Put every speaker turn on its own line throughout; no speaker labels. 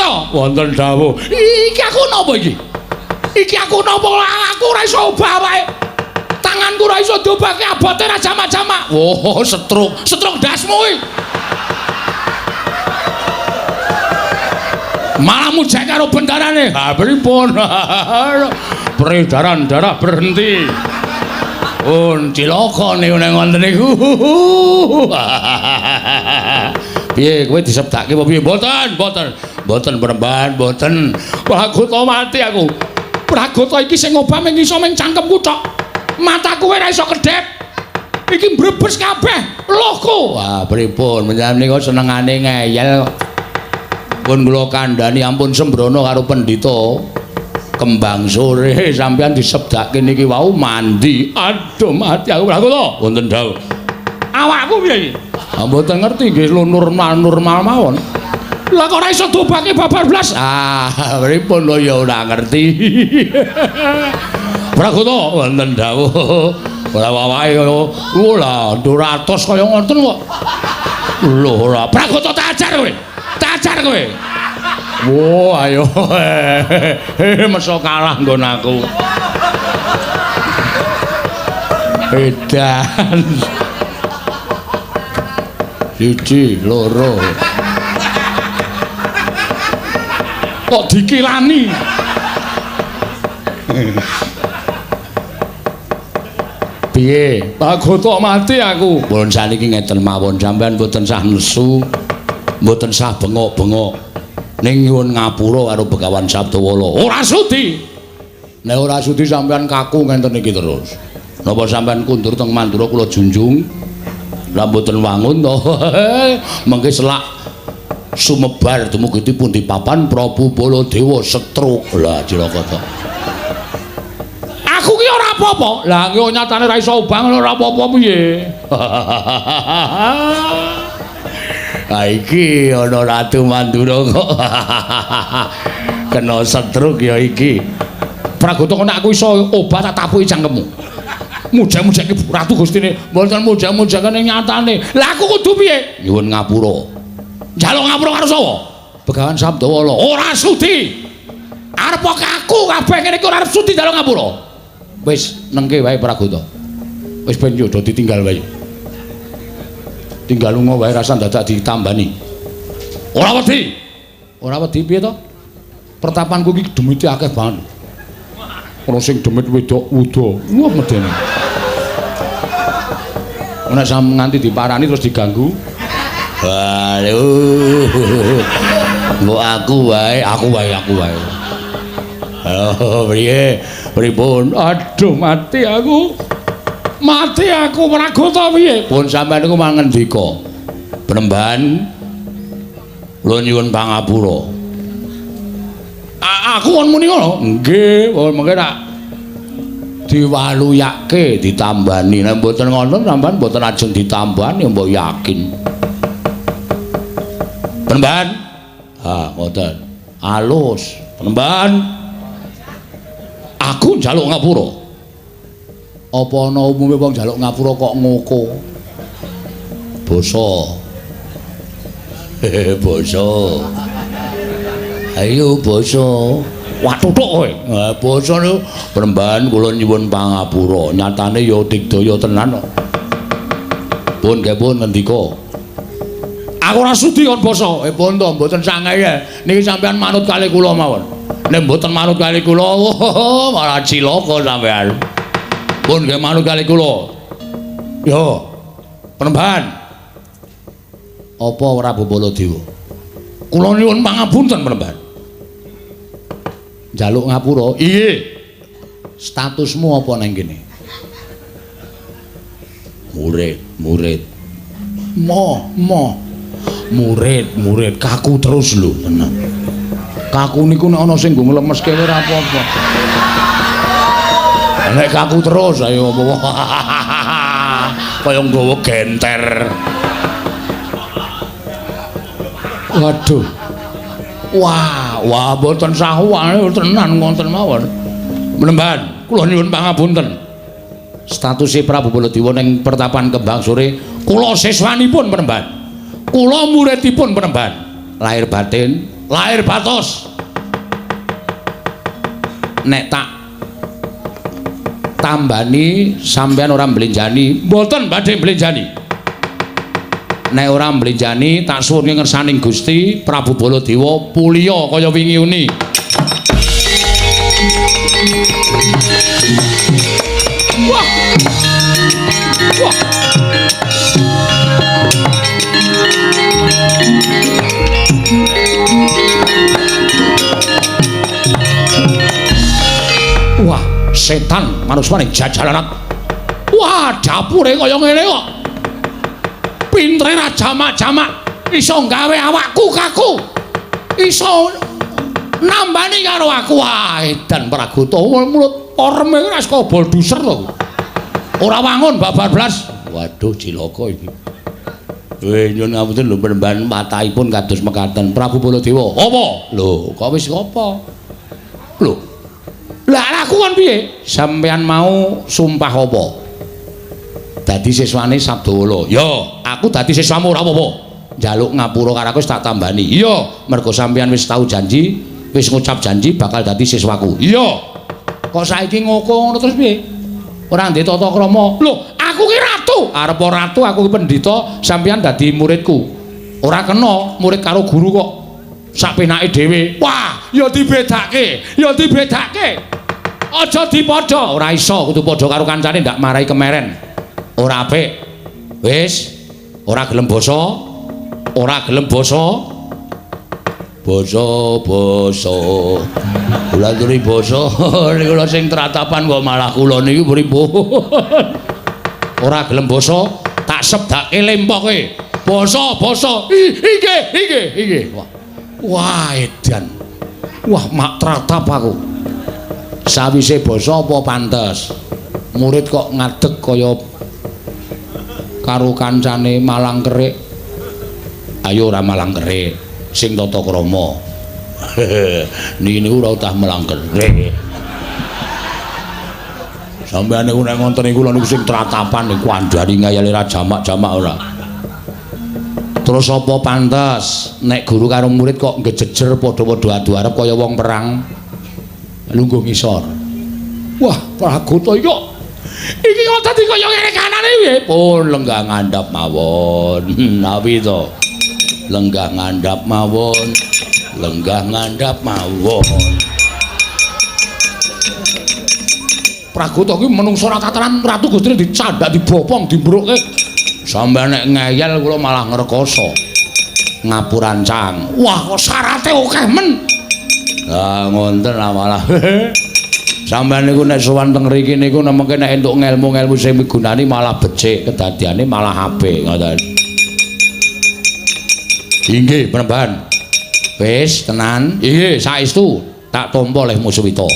Pragata, wonten dawuh. Iki aku napa iki? Iki aku napa aku ora iso obah wae. Tanganku ora iso diobahke abote ra jamak-jamak. Oh, stroke, stroke ndasmu kuwi. Malah mujek karo bendarane. Ha pripun? Peredaran darah berhenti. Pun cilaka niku nek ngoten niku. Piye kowe disebdake apa piye? Mboten, mboten. Mboten Panembahan, mboten. Pragata mati aku. Pragata iki sing ngobah mung iso mung cangkemku tok. Mataku ora iso kedhep. Iki mbrebes kabeh lohku. Wah, pripun menjenengan nika senengane ngeyel kok. Pun kula kandhani ampun sembrono karo pendhita. Kembang Sore sampeyan disebdake niki wau mandi. Aduh mati aku Pragata. Wonten dawuh. Awakku piye iki? Ah mboten ngerti nggih normal-normal mawon. Lah kok ora iso diobahke babar blas? Ah, pripun lho ya ora ngerti. Pragata wonten dawuh. Ora awake kaya lha 200 kaya ngoten kok. Lho ora. Pragata tak ajar kowe. Tak ajar kowe. Wo, ayo. Meso kalah nggon aku. Edan. Siji, loro. Kok dikilani? Piye? Pragata mati aku. Pun saniki ngeten mawon sampean mboten sah nesu, mboten sah bengok-bengok. Ning nyuwun ngapura karo Begawan Sabdawala. Ora sudi. Nek ora sudi sampean kaku ngenten iki terus. Napa sampean kundur teng Mandura kula junjung? Lah mboten wangun to. Mengke selak sumebar dumugi pundi papan Prabu Baladewa setruk. Lah cilaka to. Aku ki ora apa-apa. Lah ki nyatane ora iso obah ngono ora apa-apa piye. Ha iki ana Ratu Mandura kok. Kena setruk ya iki. Pragata kok nek aku iso obah tak tapuki cangkemmu. Mujak-mujake Ratu Gustine mboten mujak-mujakane nyatane. Lah aku kudu piye? Nyuwun ngapura. Njaluk ngapura karo sapa? Begawan Sabdawala. Ora sudi. Arep kaku kabeh ngene iki ora arep sudi njaluk ngapura. Wis nengke wae Pragata. Wis ben yo do ditinggal wae. Tinggal lunga wae rasa dadak ditambani. Ora wedi. Ora wedi piye to? Pertapanku iki demite akeh banget. Ana sing demit wedok wuda. Wah medeni. Nek sam nganti diparani terus diganggu. Waduh. Mbok aku wae, aku wae, aku wae. Oh, piye? Pripun? Aduh, mati aku. Mati aku Pragata piye? Pun sampeyan niku mangendika. Panembahan kula nyuwun pangapura. Aku kon muni ngono? Nggih, mengke tak diwaluyake ditambani. Nek mboten ngoten sampeyan mboten ajeng ditambani mbok yakin. Panembahan. Ha, ngoten. Alus. Panembahan. Aku njaluk ngapura. Apa ana umume wong njaluk ngapura kok ngoko? Basa. Basa. Ayo basa. Wah tutuk kowe. Ha basa niku Panembahan kula nyuwun pangapura. Nyatane ya digdaya tenan kok. Pun nggih pun ngendika. Aku ora sudi kon basa. Pun to mboten sangeye. Niki sampean manut kali kula mawon. Nek mboten manut kali kula, malah cilaka sampean. Pun nggih manut kali kula. Yo. Panembahan. Apa Prabu Baladewa? Kula nyuwun pangapunten Panembahan. Njaluk ngapura? Iya. Statusmu apa nang kene? Murid, murid. Mo, mo. Murid, murid kaku terus lho tenan. Kaku niku nek ana sing nggo nglemeske ora apa-apa. Nek kaku terus ayo apa. Kaya nggawa genter. Waduh. Wah, wah mboten sahuwane tenan ngoten mawon. Panembahan, kula nyuwun pangapunten. Statuse Prabu Baladewa ning pertapan Kembang Sore, kula siswanipun Panembahan. Kula muridipun Panembahan. Lahir batin, lahir batos. Nek tak tambani sampean ora mblenjani, mboten badhe mblenjani. Nek ora mblenjani tak suwun ngersaning Gusti Prabu Baladewa puliya kaya wingi uni. Wah. Wah. Wah, setan manusane jajalanat. Wah, dapure kaya ngene kok. Pintere ra jamak-jamak iso gawe awakku kaku. Iso nambani karo aku. Wah, edan Pragota mulut oreme ora saka bolduser to. Ora wangun babar blas. Waduh, cilaka iki. Weh, nyuwun ngapunten lho Panembahan, watahipun kados mekaten. Prabu Baladewa. Apa? Lho, kok wis apa? Lho. Lah aku kon piye? Sampeyan mau sumpah apa? Dadi siswane Sabdawala. Ya, aku dadi siswamu ora apa-apa. Njaluk ngapura karo aku wis tak tambani. Iya, mergo sampeyan wis tau janji, wis ngucap janji bakal dadi siswaku. Iya. Kok saiki ngoko ngono terus piye? Ora ndek tata krama. Lho, aku ki ratu. Arep ratu aku ki pendhita, sampeyan dadi muridku. Ora kena murid karo guru kok sak penake dhewe. Wah, ya dibedake, ya dibedake. Aja dipadha, ora iso kudu padha karo kancane ndak marai kemeren. Ora apik. Wis, ora gelem basa, ora gelem basa. Basa-basa. Kula aturi basa niku lho sing tratapan kok malah kula niku pripun. Ora gelem basa, tak sebdake lempoke. Basa, basa. Inggih, inggih, inggih. Wah. Wah, edan. Wah, mak tratap aku. Sawise basa apa pantes? Murid kok ngadeg kaya karo kancane malang kerik. Ayo ora malang kerik, sing tata krama. Niki niku ora utah malang kerik. Sampeyan niku nek ngonten niku lho niku sing tratapan niku andhari ngayale ra jamak-jamak ora. Terus apa pantes nek guru karo murid kok ngejejer padha-padha adu arep kaya wong perang lungguh ngisor. Wah, Pragota iki kok iki kok dadi kaya ngene kanane piye? Pun lenggah ngandhap mawon. Nawi to. Lenggah ngandhap mawon. Lenggah ngandhap mawon. Pragota iki menungso ora tataran, Ratu Gustine dicandak, dibopong, dimbrukke. Sampeyan nek ngeyel kula malah ngrekoso. Ngapurancang. Wah, kok syarate akeh men. Lah ngonten lah malah. Sampeyan niku nek sowan teng mriki niku nemeke nek entuk ngelmu-ngelmu sing migunani malah becik, kedadiane malah apik ngoten. Inggih, Panembahan. Wis tenan. Inggih, saestu tak tampa leh Musuwita.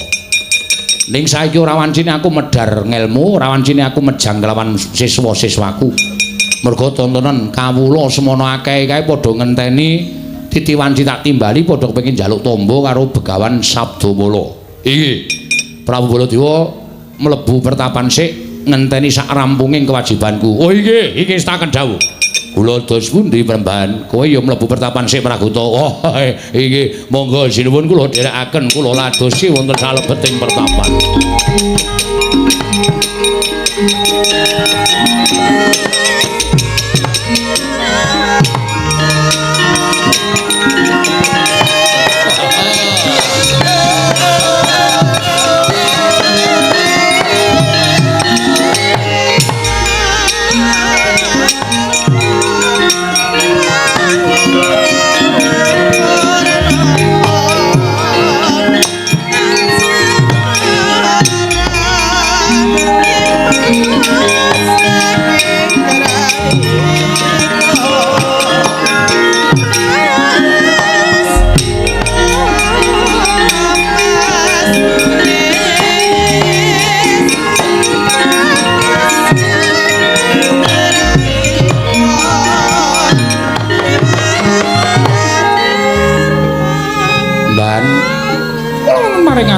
Ning saiki ora wancine aku medhar ngelmu, ora wancine aku mejang kelawan siswa-siswaku. Mergo tontonan kawula semono akeh kae padha ngenteni titi wanci tak timbali padha kepengin njaluk tombo karo Begawan Sabdamala. Inggih. Prabu Baladewa mlebu pertapan sik ngenteni sak rampunging kewajibanku. Oh inggih, iki setaken dawuh. Kula dos pundi Panembahan? Kowe ya mlebu pertapan sik Pragota. Oh inggih, monggo sinuwun kula dherekaken kula ladosi wonten salebeting pertapan.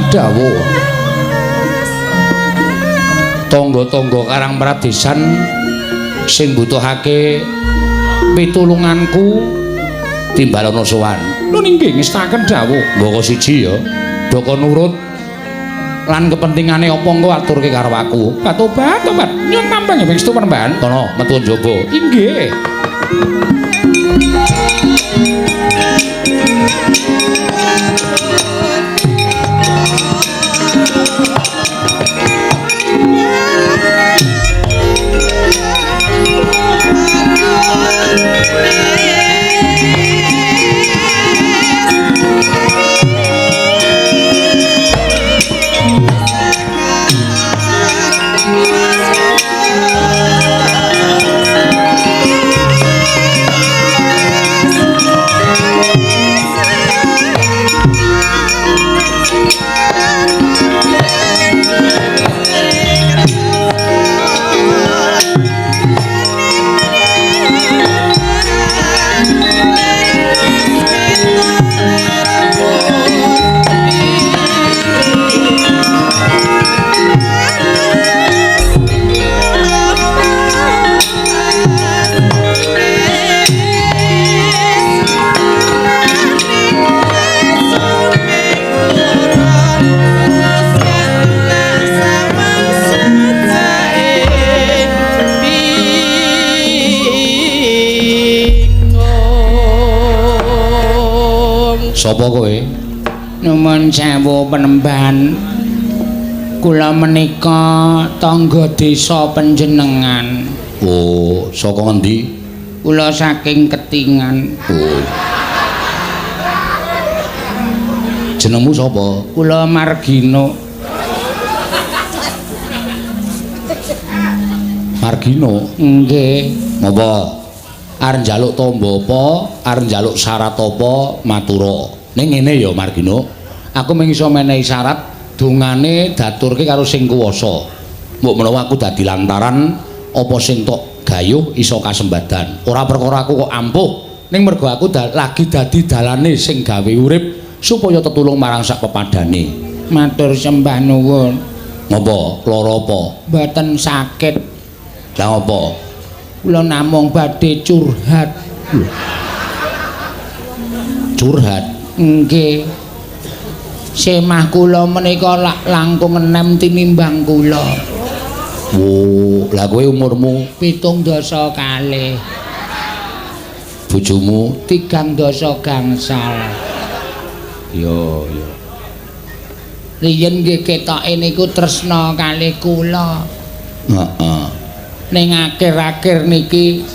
Dawuh tangga-tangga Karang Pradesan sing mbutuhake pitulunganku Timbalono sowan.
Nun inggih ngestaken dawuh.
Mboko siji ya. Doko nurut lan kepentingane apa engko aturke karo aku.
Tobat, tobat. Nyuwun nampa nggih pangestu Panembahan.
Kono metu njaba.
Inggih.
Sapa kowe?
Nuwun sewu Panembahan. Kula menika tangga desa panjenengan.
Oh, saka ngendi?
Kula saking Ketingan.
Oh. Jenengmu sapa?
Kula Margino.
Margino?
Nggih.
Napa? Arep njaluk tamba apa? Arep njaluk syarat apa? Matura. Ning ngene ya Margino, aku mung iso menehi syarat dongane daturke karo sing kuwasa. Mbok menawa aku dadi lantaran apa sing tok gayuh iso kasembadan. Ora perkara aku kok ampuh, ning mergo aku lagi dadi dalane sing gawe urip supaya tetulung marang sak pepadane.
Matur sembah nuwun.
Napa? Lara apa?
Mboten sakit.
Lah apa?
Kula namung badhe curhat.
Curhat?
Nggih. Semah kula menika lak langkung enem tinimbang kula.
Oh, lah kowe umurmu
72.
Bojomu
3 gangsal.
Yo yo.
Riyen nggih ketoke niku tresna kalih kula.
Heeh.
Ning akhir-akhir niki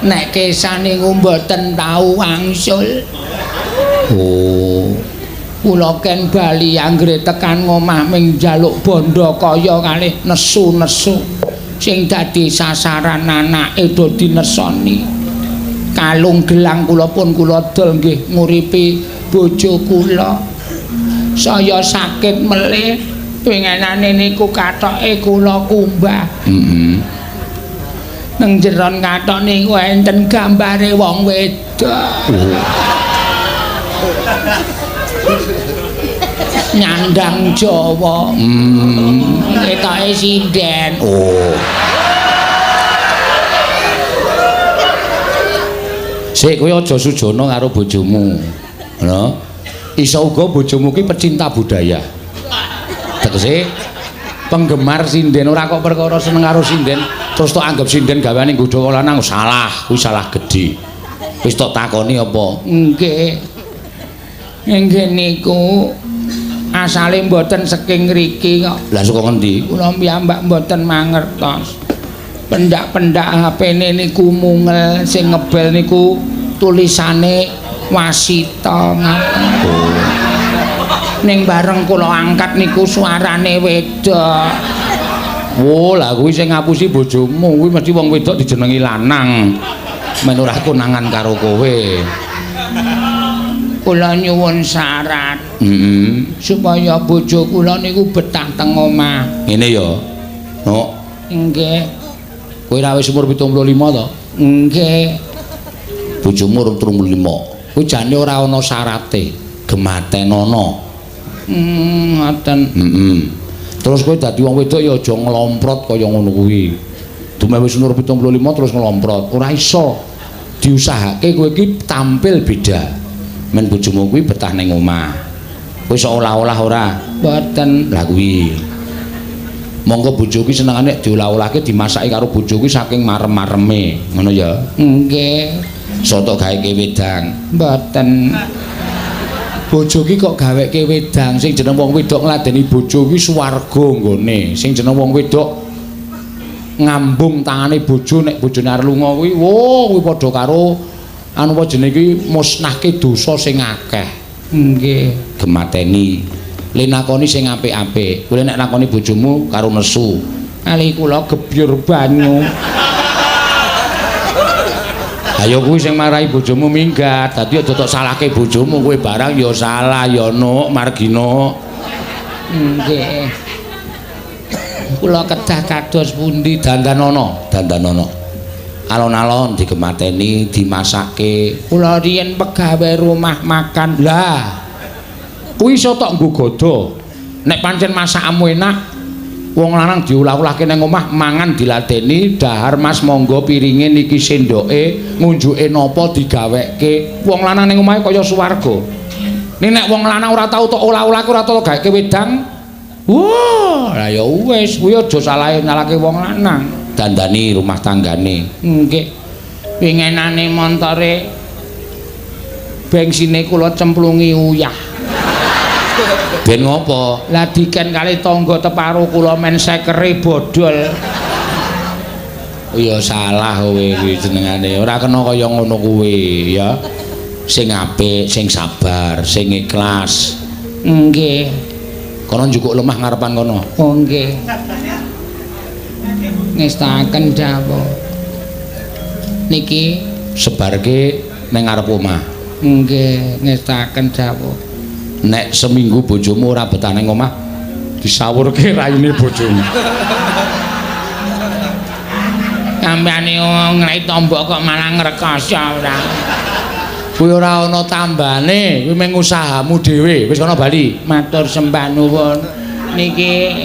nek kesah niku mboten tau wangsul.
Oh.
Kula ken bali anggere tekan ngomah ming njaluk bondo kaya kalih nesu-nesu sing dadi sasaran anake do dinesoni. Kalung gelang kula pun kula dol nggih nguripi bojo kula. Saya sakit melih pengenane niku katoke kula kumbah.
Heeh.
Nang jeron katok niku enten gambare wong wedok. Nyandang Jawa. Ketoke sinden.
Oh. Sik kowe aja sujono karo bojomu. Ngono. Iso uga bojomu ki pecinta budaya. Tegese penggemar sinden, ora kok perkara seneng karo sinden terus tok anggap sinden gaweane nggodha lanang, salah, kuwi salah gedhe. Wis tok takoni apa?
Nggih. Nggih niku asale mboten saking ngriki kok.
Lah saka ngendi?
Kula piyambak mboten mangertos. Pendak-pendak HP-ne niku mungel, sing ngebel niku tulisane Wasita ngaten.
Oh.
Ning bareng kula angkat niku suarane wedok.
Oh, lah kuwi sing ngapusi bojomu, kuwi mesti wong wedok dijenengi lanang. Men ora konangan karo kowe.
Kula nyuwun syarat.
Heeh.
Supaya bojo kula niku betah teng omah.
Ngene ya. Nok.
Nggih.
Kowe ra wis umur 75 to?
Nggih.
Bojomu umur 35. Kuwi jane ora ana syarate. Gematenono.
Ngoten.
Heeh. Terus kowe dadi wong wedok ya aja nglomprot kaya ngono kuwi. Dume wis umur 75 terus nglomprot, ora iso. Diusahake kowe iki tampil beda. Men bojomu kuwi betah ning omah. Kowe seolah-olah ora?
Mboten.
Lah kuwi. Monggo bojo kuwi senengane nek diolah-olahke dimasaki karo bojo kuwi saking marem-mareme, ngono ya.
Nggih.
Soto gaeke wedang.
Mboten.
Bojo ki kok gaweke wedang, sing jeneng wong wedok ngladeni bojo kuwi swarga nggone. Sing jeneng wong wedok ngambung tangane bojo nek bojone arep lunga kuwi, wo kuwi padha karo anu apa jenenge iki musnahke dosa sing akeh.
Nggih.
Gemateni. Le nakoni sing apik-apik. Kowe nek nakoni bojomu karo nesu.
Ali kula gebyur banyu.
Ayo kuwi sing marahi bojomu minggat. Dadi aja tok salahke bojomu, kowe barang ya salah ya Nuk, Margino.
Nggih. Kula kedah kados pundi?
Dandanono, dandanono. Alon-alon digemateni, dimasake.
Kula riyen pegawe rumah makan.
Lah, kuwi iso tok nggo godha. Nek pancen masakanmu enak, wong lanang diolah-olahke nang omah, mangan diladeni, dahar Mas monggo piringe niki sendoke, ngunjuke napa digawekke. Wong lanang ning omahe kaya swarga. Ning nek wong lanang ora tau tok olah-olahke, ora tau gawekke wedang, wah, lah ya wis, kuwi aja salahe nyalahke wong lanang. Dandani rumah tanggane.
Nggih. Wingenane montore bengsine kula cemplungi uyah.
Ben ngopo?
Lah diken kali tangga teparo kula men sekere bodol.
Ya salah kowe kuwi jenengane. Ora kena kaya ngono kuwi ya. Sing apik, sing sabar, sing ikhlas.
Nggih.
Kono njukuk lemah ngarepan kono.
Oh nggih. Ngestaken dawuh. Niki
sebarke ning ngarep omah.
Nggih, ngestaken dawuh.
Nek seminggu bojomu ora betah ning omah, disawurke raine bojomu.
Sampeyan ngrek tombok kok malah ngrekoso ora.
Kuwi ora ana tambane, kuwi mung usahamu dhewe. Wis kono bali.
Matur sembah nuwun. Niki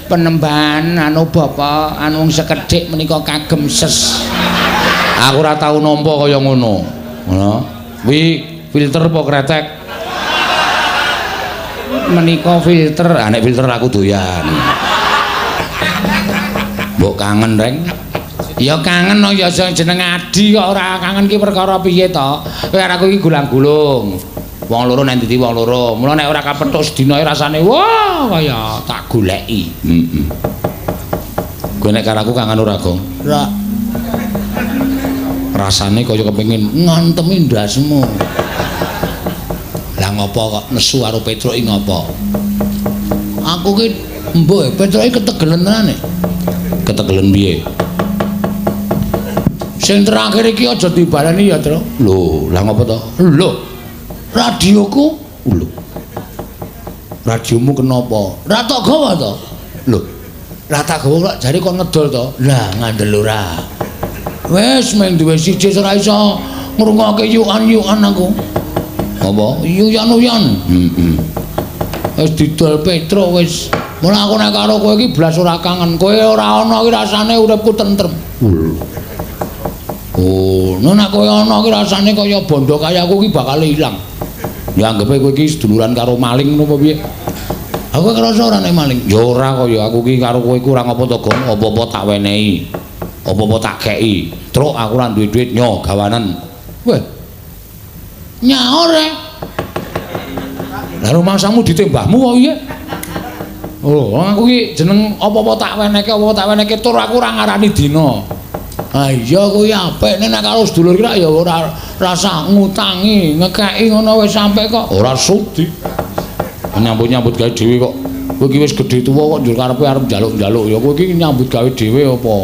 penembahan anu bapak anu sekedhik menika kagem ses.
Aku ora tau nampa kaya ngono. Ngono. Kuwi filter apa kretek?
Menika filter.
Ah nek filter aku doyan. Mbok kangen, Reng.
Ya kangen no, ya jeneng adi kok ora kangen ki perkara piye to? Kowe karo aku iki gulang-gulung.
Wong loro nek ndi wong loro. Mula nek ora kapethuk sedina rasane wah kaya tak goleki. Heeh. Kowe nek karo aku kangen ora, Gong?
Ora.
Rasane kaya kepengin ngantemi ndasmu. Lah ngopo kok nesu karo Petruk iki ngopo? Aku ki mbuh Petruk iki ketegelen tenan. Ketegelen piye? Sing terakhir iki aja dibaleni ya, Tru. Lho, lah ngopo to? Lho. Radioku? Lho. Radiomu kenapa? Ra tok gawa to? Lho. Ra tak gawa kok jare kon ngedol to? Lah ngandel ora. Wis mung duwe siji ora iso ngrungokke yuan-yuan aku. Apa? Yuyan-yuyan. Heeh. Wis didol Petruk wis. Mula aku nek karo kowe iki blas ora kangen. Kowe ora ana iki rasane uripku tentrem. Oh, nek kowe ana iki rasane kaya bondo kaya aku iki bakal ilang. Ya anggepe kowe iki seduluran karo maling ngono apa piye? Aku ngrasa ora nek maling. Ya ora kaya aku iki karo kowe iku ora ngapa to, Gong. Apa-apa tak wenehi. Apa-apa tak kei. Truk aku ora duwe duit nyo gawanen. Weh. Nyaur e. Lah rumangsamu ditembahmu kok piye? Oh, aku iki jeneng apa-apa tak wenehke, apa-apa tak wenehke tur aku ora ngarani dina. Ah iya kuwi apik nek karo sedulur ki ya ora rasa ngutangi, ngekeki ngono wis sampe kok ora sudi. Nyambut-nyambut gawe dhewe kok. Kowe iki wis gedhe tuwa kok njur karepe arep njaluk-njaluk ya kowe iki nyambut gawe dhewe apa?